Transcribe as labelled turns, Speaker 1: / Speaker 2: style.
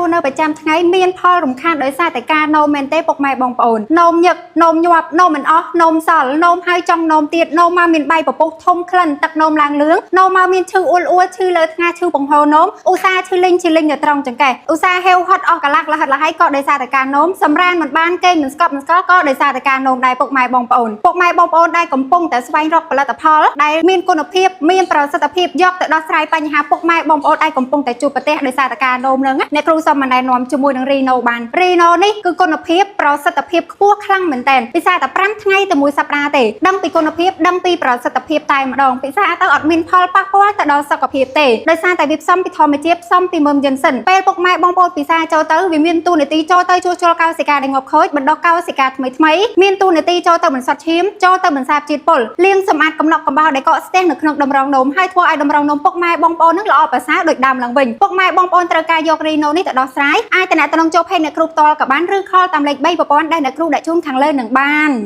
Speaker 1: ស់នៅប្រចាំថ្ងៃមានផលរំខានដោយសារតែការនោមមែនទេពុកម៉ែបងប្អូននោមញឹកនោមញាប់នោមមិនអស់នោមសល់នោមហើយចង់នោមទៀតនោមមកមានបាយពពុះធំក្លិនទឹកនោមឡើងលឿងនោមមកមានឈឺអ៊ុលអួលឈឺលើថ្ងាសឈឺបង្ហូរនោមឧស្សាហ៍ឈឺលីងឈឺលីងនៅត្រង់ចង្កេះឧស្សាហ៍ហេវហត់អស់កន្លះលហិតលហៃក៏ដោយសារតែការនោមសម្រានមិនបានគេងមិនស្កប់មិនស្កល់ក៏ដោយសារតែការនោមដែរពុកម៉ែបងប្អូនពុកម៉ែបងប្អូនដែលកំពុងតែស្វែងរកផលិតផលដែលមានគុណភាពមានប្រសិទ្ធភាពយកទៅដោះស្រាយបញ្ហាពុកម៉ែបងប្អូនដែលកំពុងតែជួបប្រទះដោយសារតែការនោមនឹងណាអ្នកគ្រូសូមណែនាំជាមួយនឹង Reno បាន Reno នេះគឺគុណភាពប្រសិទ្ធភាពខ្ពស់ខ្លាំងមែនតើពិសាតែ5ថ្ងៃទៅមួយសប្តាហ៍ទេដឹងពីគុណភាពដឹងពីប្រសិទ្ធភាពតែម្ដងពិសាទៅអត់មានផលប៉ះពាល់ទៅដល់សុខភាពទេដោយសារតែវាផ្សំពីធម្មជាតិផ្សំពីមើមយិនសិនពេលពុកម៉ែបងប្អូនពិសាចូលទៅវាមានតួនាទីចូលទៅជួសជុលកោសិកាដែលងាប់ខូចបណ្ដុះកោសិកាថ្មីថ្មីមានតួនាទីចូលទៅបន្សុទ្ធឈាមចូលទៅបន្សាបជាតិពុលលាងសម្អាតកំណកកំបោរដែលកកស្ទះនៅក្នុងតម្រងនោមហើយធ្វើឲ្យតម្រងនោមពុកម៉ែបងប្អូននឹងល្អប្រសើរដូចដើមឡើងវិញពុកម៉ែបងប្អូនត្រូវការយករីណូនេះទៅដោះស្រាយអាចតំណតំណងចូល page អ្នកគ្រូផ្ទាល់ក៏បានឬ call តាមលេខ3ប្រព័ន្ធដែលអ្នកគ្រូដាក់ជូនខាងលើនឹងបាន។